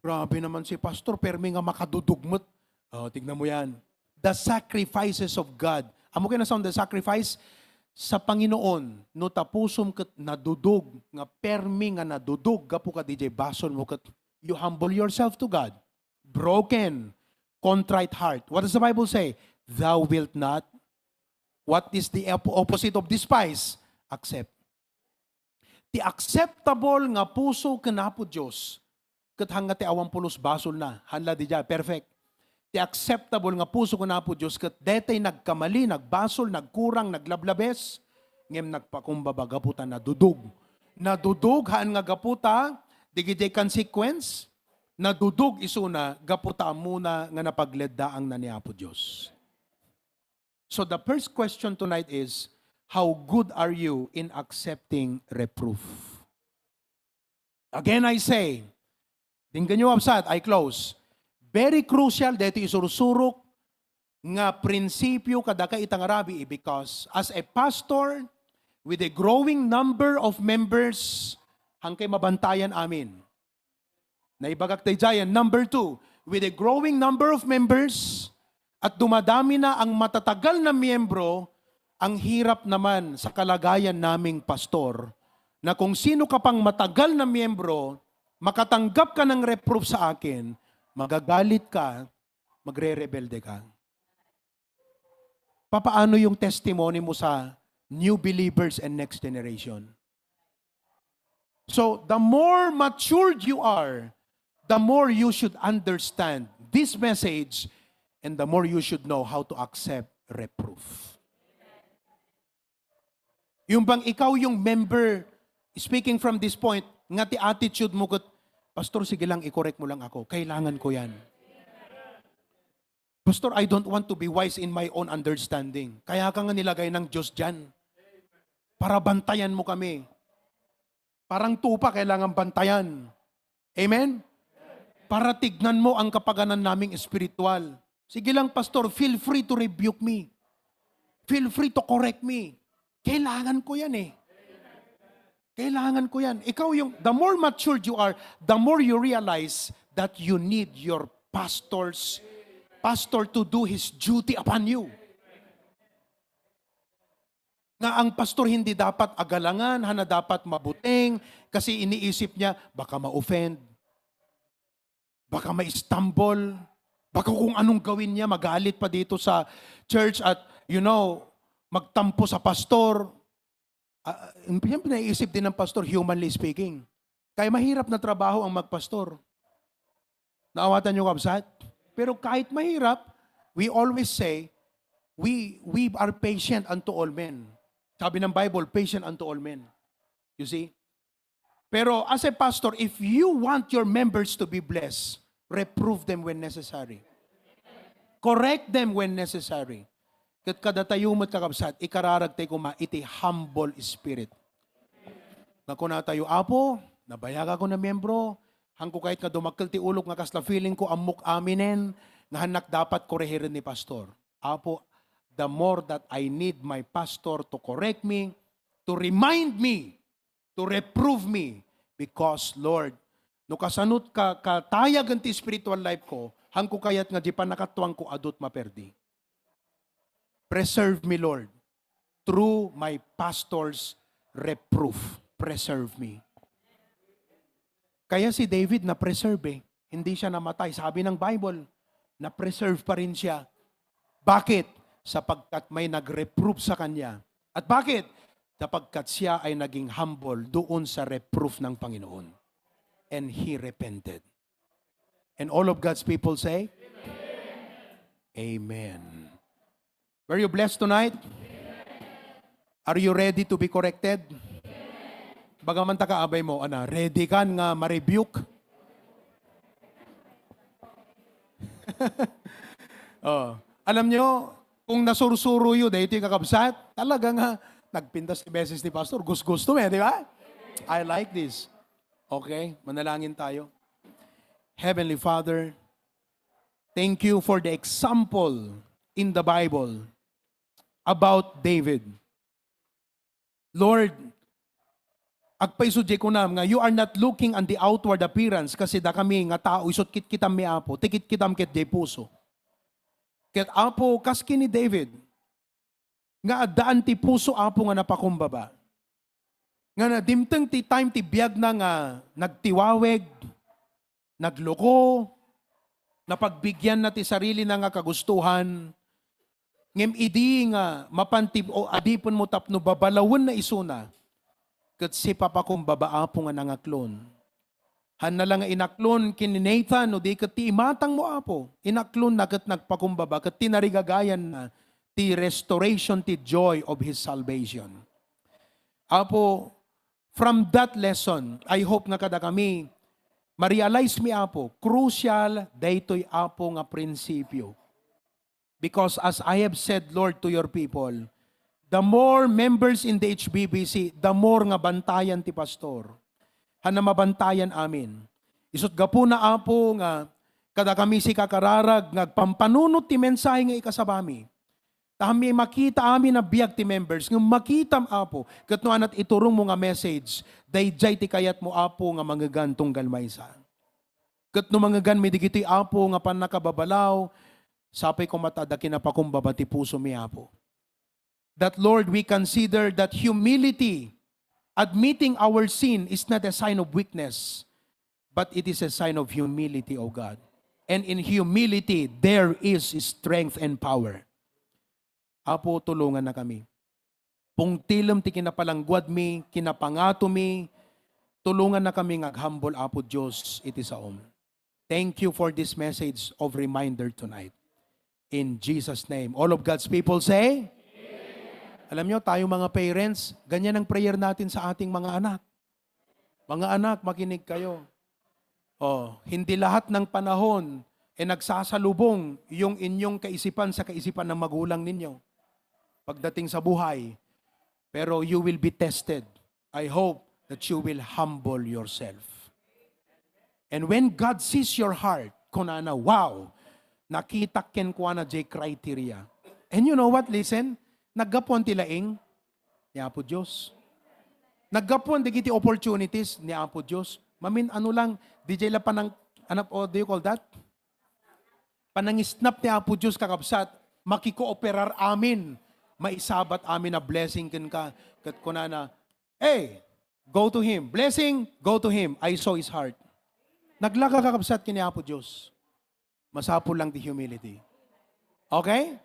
Grabe naman si pastor, permi nga makadudog met. Oh, tignan mo yan. The sacrifices of God. Amo kayo na sound the sacrifice? Sa Panginoon, no tapusom ket nadudog, nga permi nga nadudog, gapu ka D J, basol mo ket you humble yourself to God. Broken, contrite heart. What does the Bible say? Thou wilt not. What is the op-, opposite of despise? Accept. Ti acceptable nga puso ken Apo Dios, ket hangga ti awan pulos basolna, hanla didiay, perfect. Ti acceptable nga puso ken Apo Dios, ket detay nagkamali, nagbasol, nagkurang, naglablabes, ngem nagpakumbaba gapu ta nadudog. Nadudog, haan nga gapu ta, digidiay consequence, nadudog isuna gapu ta ammona nga napagleddaangna ni Apo Dios. So the first question tonight is, how good are you in accepting reproof? Again, I say, dinggan nyo, absat, I close. Very crucial, deti isursurok nga prinsipyo kadaka ita nga rabii, because as a pastor, with a growing number of members, hangkay mabantayan amin. Naibagak daydiayen. Number two, with a growing number of members, at dumadami na ang matatagal na miyembro, ang hirap naman sa kalagayan naming pastor, na kung sino ka pang matagal na miyembro, makatanggap ka ng reproof sa akin, magagalit ka, magrerebelde ka. Papaano yung testimony mo sa new believers and next generation? So, the more matured you are, the more you should understand this message, and the more you should know how to accept reproof. Yung bang ikaw yung member, speaking from this point, nga ti attitude mo ket, "Pastor, sige lang, i-correct mo lang ako. Kailangan ko yan." "Pastor, I don't want to be wise in my own understanding." Kaya ka nga nilagay ng Diyos dyan. Para bantayan mo kami. Parang tupa, kailangan bantayan. Amen? Para tignan mo ang kapaganan naming espiritual. "Sige lang, Pastor, feel free to rebuke me. Feel free to correct me." Kailangan ko yan eh. Kailangan ko yan. Ikaw yung, the more matured you are, the more you realize that you need your pastor's, pastor to do his duty upon you. Nga ang pastor hindi dapat agalangan, hana dapat mabuteng, kasi iniisip niya, baka ma-offend. Baka ma-stumble. Baka kung anong gawin niya, magalit pa dito sa church at, you know, magtampo sa pastor. Ah, ah, siyempre, naiisip din ng pastor, humanly speaking. Kaya mahirap na trabaho ang magpastor. Naawatan niyo, kabsat? Pero kahit mahirap, we always say, we, we are patient unto all men. Sabi ng Bible, patient unto all men. You see? Pero as a pastor, if you want your members to be blessed, reprove them when necessary. Correct them when necessary. Ket kadatayo met, kakabsat, ikararag tayo koma iti humble spirit. Nga kuna tayo, "Apo, nabayag ako nga miyembro, hanko kayat nga dumakkel ti ulok nga kasla feeling ko ammok aminen nga hannak dapat korehiren ni pastor." Apo, the more that I need my pastor to correct me, to remind me, to reprove me. Because, Lord, no kasanot ka, katayagen ti spiritual life ko, hanko kayat nga di pannakatuangko adut maperdi. Preserve me, Lord, through my pastor's reproof. Preserve me. Kaya si David na-preserve eh. Hindi siya namatay. Sabi ng Bible, na-preserve pa rin siya. Bakit? Sapagkat may nag-reproof sa kanya. At bakit? Sapagkat siya ay naging humble doon sa reproof ng Panginoon. And he repented. And all of God's people say, Amen. Were you blessed tonight? Are you ready to be corrected? Bagaman ta kaabay mo, ana, ready kan nga ma-rebuke? Oh. Alam nyo, kung nasursuro yu, dahil ito'y kakabsat, talaga nga, nagpintas ti beses ni Pastor, gusto-gusto mo, di ba? I like this. Okay, manalangin tayo. Heavenly Father, thank you for the example in the Bible about David. Lord, agpayso di kunam nga, you are not looking on the outward appearance, kasi dakami nga tao, isut kitkitam mi Apo, ti kitkitam ket di puso. Ket Apo, kas ken ni David, nga addaan ti puso Apo nga napakumbaba. Nga na, dimteng ti time ti biagna nga nagtiwaweg, nagloko, napagbigianna ti sarilina nga kagustuhan, ngem idi nga mapan ti o adipenmo tapno babalawenna isuna, ket sipapakumbaba Apo nga nangaklon. Hanna la nga inaklon ken ni Nathan, no di ket ti imatangmo, Apo. Inaklonna ket nagpakumbaba, ket tinarigagayanna ti restoration, ti joy of his salvation. Apo, from that lesson, I hope nga kadakami, ma-realize mi, Apo, crucial daytoy, Apo, nga prinsipyo. Because as I have said, Lord, to your people, the more members in the H B B C, the more nga bantayan ti pastor. Hanna mabantayan amin. Isut gapuna, Apo, nga kadakami sika kararag nga agpampanunot ti mensahe nga ikasabami. Ta amin makita amin a biag ti members, ngem makitam, Apo, ket no anat iturongmo nga message, daydiay ti kayatmo, Apo, nga mangegan tunggal maysa. Ket no mangeganmi digitoy, Apo, nga pannakababalaw, sapay koma ta adda kinapakumbaba ti pusomi, Apo. That, Lord, we consider that humility, admitting our sin is not a sign of weakness, but it is a sign of humility, O God. And in humility, there is strength and power. Apo, tulongannakami. Pungtilem ti kinapalangguadmi, kinapangatomi, tulongannakami nga aghambol, Apo Dios, iti saom. Thank you for this message of reminder tonight. In Jesus' name. All of God's people say, Alam nyo, tayo mga parents, ganyan ang prayer natin sa ating mga anak. Mga anak, makinig kayo. Oh, hindi lahat ng panahon, eh, nagsasalubong yung inyong kaisipan sa kaisipan ng magulang ninyo pagdating sa buhay. Pero you will be tested. I hope that you will humble yourself. And when God sees your heart, kunana, "Wow, nakita kenkuana jay criteria." And you know what? Listen, naggapuan ti laing ni Apo Dios. Naggapuan dagiti opportunities ni Apo Dios. Mamin, ano lang, D J la panang, ano, what do you call that? Panangisnap ni Apo Dios, kakabsat, makikooperar amin. Maisabat amin a blessing kenka. Ket kunana, "Hey, go to him. Blessing, go to him. I saw his heart." Naglaga, kakabsat, ken ni Apo Dios. Masapul lang ti humility. Okay?